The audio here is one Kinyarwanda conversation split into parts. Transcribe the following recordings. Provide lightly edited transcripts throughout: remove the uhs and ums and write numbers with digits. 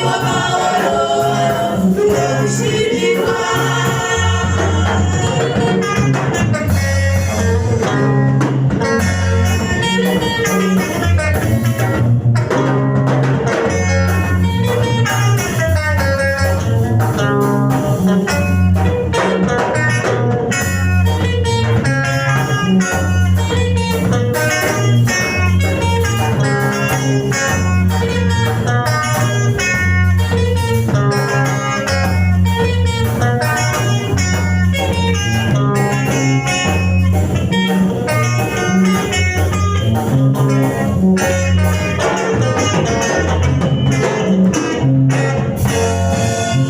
W'amahoro nuwo gushimirwa.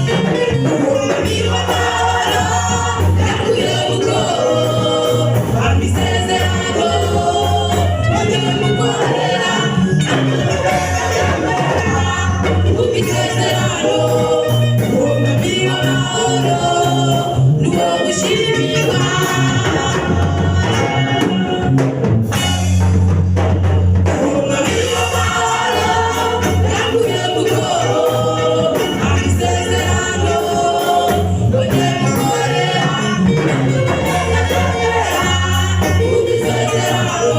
Umwami w'amahoro yakuye mu bwoba, ampa isezerano nongeye mukorera kumva isezerano. Umwami w'amahoro nuwo gushimirwa. Umwami w'amahoro yakuye mu bwoba, ampa isezerano nongeye mukorera kumva isezerano.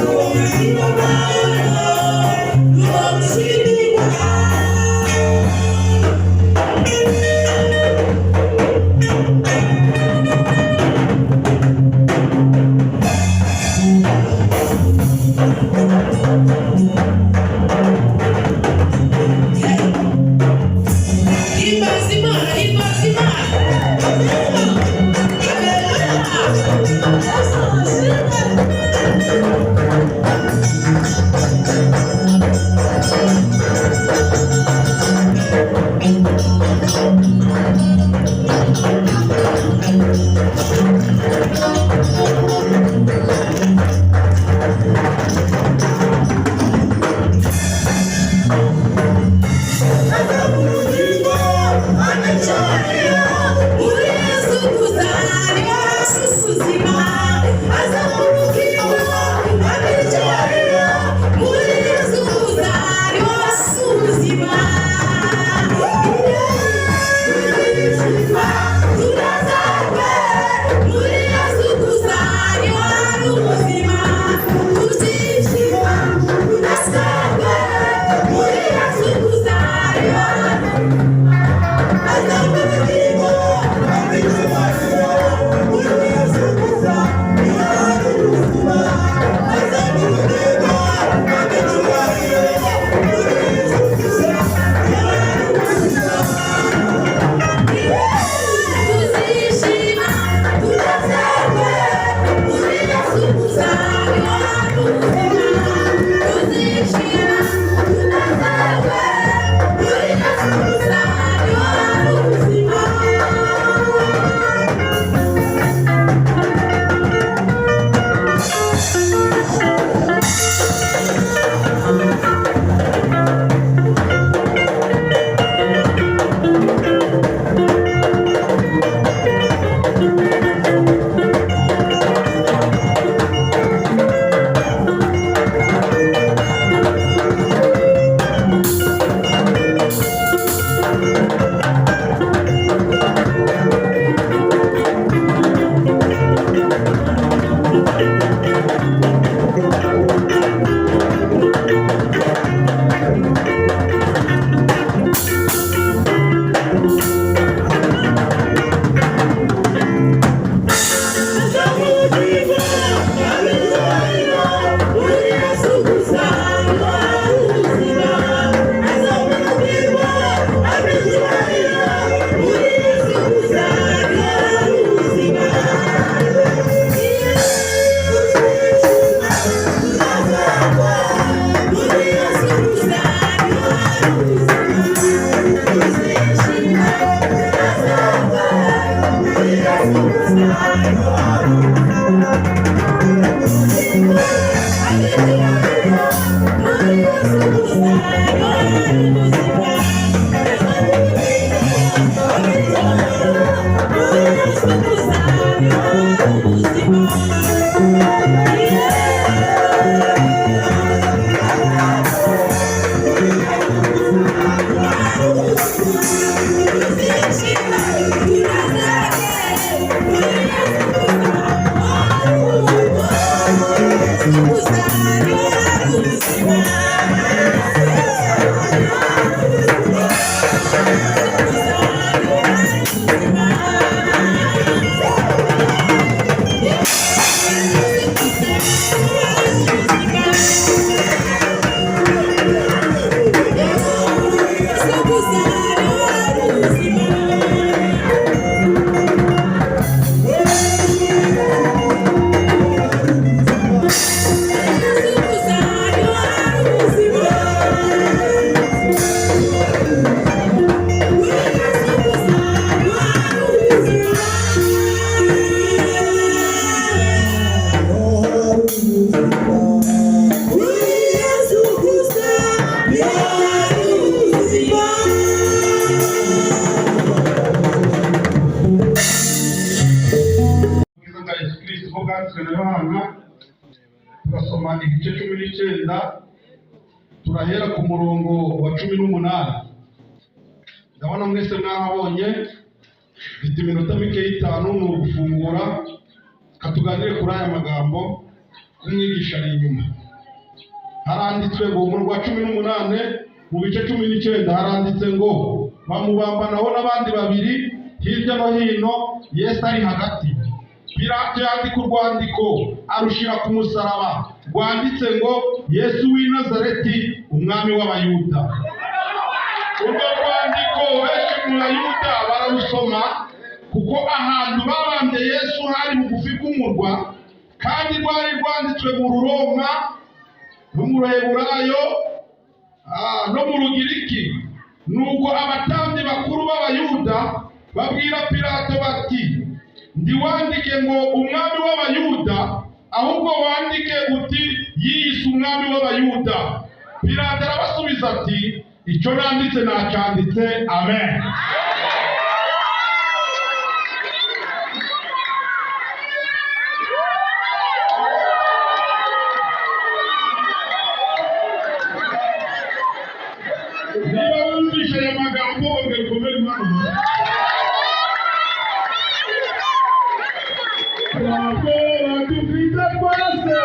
Umwami w'amahoro nuwo gushimirwa. Bwiza bwa Yesu Kristo uko bwanditswe na Yohana, turasoma igice 19, turahera ku murongo wa 18. Ndabona mwese mwahabonye, mfite iminota mike y'itanu ni ugufungura, katuganire kuri aya magambo kumwigisha ari inyuma. Haranditswe ngo umurongo wa 18 mu bice 19 haranditse ngo bamubambanaho n'abandi babiri hirya no hino, Yesu ari hagati. Pilato yandika urwandiko arushira ku musaraba rwanditse ngo Yesu w'i Nazareti umwami w'Abayuda. Urwo rwandiko benshi mu Bayuda bararusoma kuko ahantu babambye Yesu hari bugufi bw'umurwa, kandi rwari rwanditswe mu Ruroma no mu Ruheburayo no mu Rugiriki. Nuko abatambyi bakuru b'Abayuda babwira Pilato bati, ndiwandike ngo umwami w'Abayuda, ahubwo wandike uti yiyise umwami w'Abayuda. Pilato arabasubiza ati, icyo nanditse nacyanditse. Amen. Niba wumvishe aya magambo ongera ukomere Imana. Ntabwo dufite twese,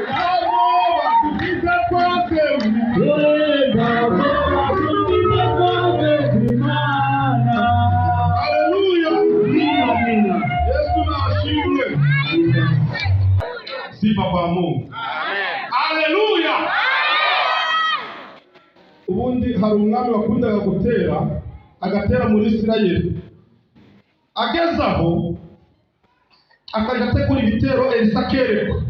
ntabwo dufite twese, haleluya. Yesu nashimwe. Sifa kwa Mungu. Haleluya. Ubundi hari umwami wakundaga gutera, agatera muri Isirayeli. Ageze aho akajya ategura ibitero, Elisa akerekwa.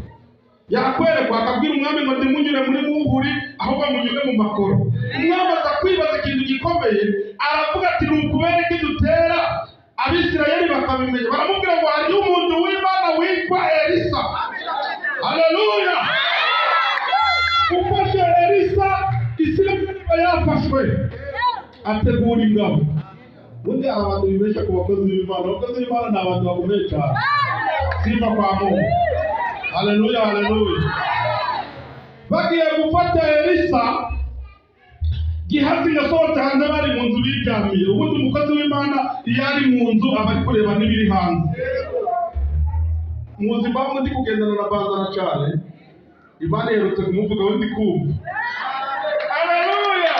Yakwerekwa akabwira umwami ngo ndimunyure muri muhuri, ahubwo munyure mu makoro. Umwami aza kwibaza ikintu gikomeye, aravuga ati ni ukubera iki dutera Abisirayeli bakabimenya? Baramubwira ngo hariyo umuntu w'Imana witwa Elisa. Haleluya. Ufashe Elisa, Isirayeli iba yafashwe. Ategura ingabo. Ubundi hari abantu bibeshya ku bakozi b'Imana. Abakozi b'Imana ni abantu bakomeye cyane. Sifa kwa Mungu. Haleluya, haleluya. Bagiye gufata Elisa, Gihazi yasohotse hanze bari mu nzu biryamiye. Ubundi umukozi w'Imana iyo ari mu nzu aba ari kureba n'ibiri hanze. Muzi impamvu ndi kugendana na Bazana cyane? Imana iherutse kumuvugaho ndi kumva. Haleluya.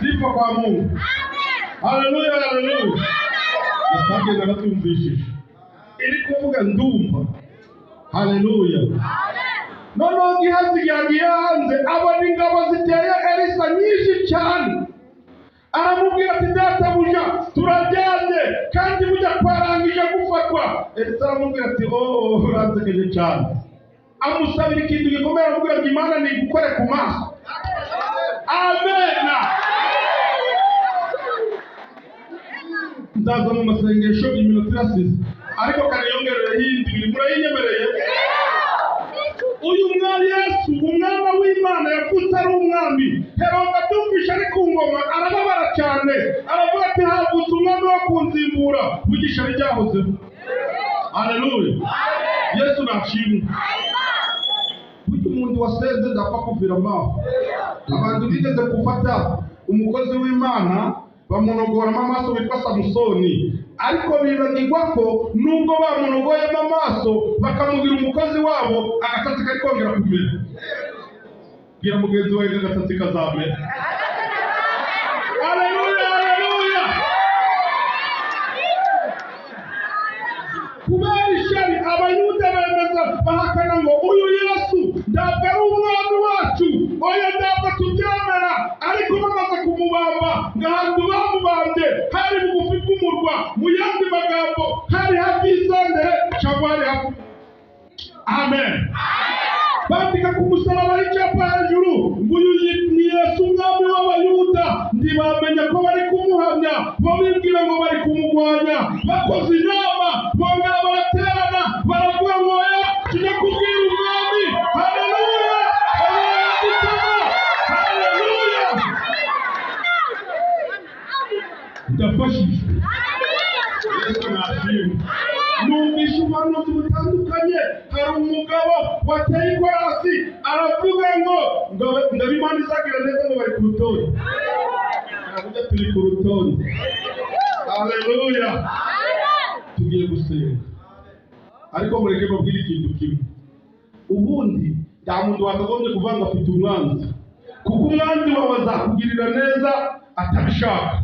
Sifa kwa Mungu. Haleluya, haleluya. Yasabye naratumvishije. Iri kuvuga ndumva. Haleluya. Noneho Gihazi yagiye hanze abona ingabo ziteye Elisa nyinshi cyane. Aramubwira ati databuja turajyanye kandi burya twarangije gufatwa. Elisa aramubwira ati oh uransekeje cyane. Amusabira ikintu gikomeye, aramubwira ati Imana nigukore ku maso. Amena. Nzaza mu masengesho iminota irasize, ariko kaniyongerere yindi ibiri. Murayinyemereye? Uyu mwami Yesu umwana w'Imana yavutse ari umwami. Herode atumvishe ari ku ngoma arababara cyane, aravuga ati havutse umwami wo kunzimbura. Vugisha ryahozeho. Haleluya. Yesu nashimwe. Burya umuntu wasenze ndapfa kuvira amaho. Abantu bigeze gufata umukozi w'Imana bamunogoramo amaso witwa Samusoni, ariko bibagirwa ko nubwo bamunogoyemo amaso bakamugira umukozi wabo, agasatsi kari kongera kumera. Bwira mugenzi wawe ngo agasatsi kazamera. Haleluya, haleluya! Kubera ishyari, Abayuda bemeza bahakana ngo uyu Yesu ntabwo ari umwami wacu, oya, ntabwo tubyemera. Ariko bamaze kumubamba, ngo ahantu bamubambye hari bugufi bw'umurwa, mu yandi magambo hari hafi y'isandere cyangwa hari hafi. Amen. Bandika ku musaraba icyapa hejuru ngo uyu ni Yesu umwami w'Abayuda. Ntibamenya ko bari kumuhamya, bo bibwira ngo bari kumugwanya. Bakoze inama, bongera baraterana, baravuga ngo oya, tujye kubwira umwami. Haleluya, haleluya, ndafashijwe. Yesu nashimwe. Numvishe ubuhanuzi butandukanye. Hari umugabo wateye ikorasi, aravuga ngo ngo Imana izagira neza, ngo bari ku rutonde. Aravuga turi ku rutonde. Haleluya! Tugiye gusenga, ariko mureke mbabwire ikintu kimwe. Ubundi nta muntu wakagombye kuvuga ngo afite umwanzi, kuko umwanzi wawe azakugirira neza atabishaka.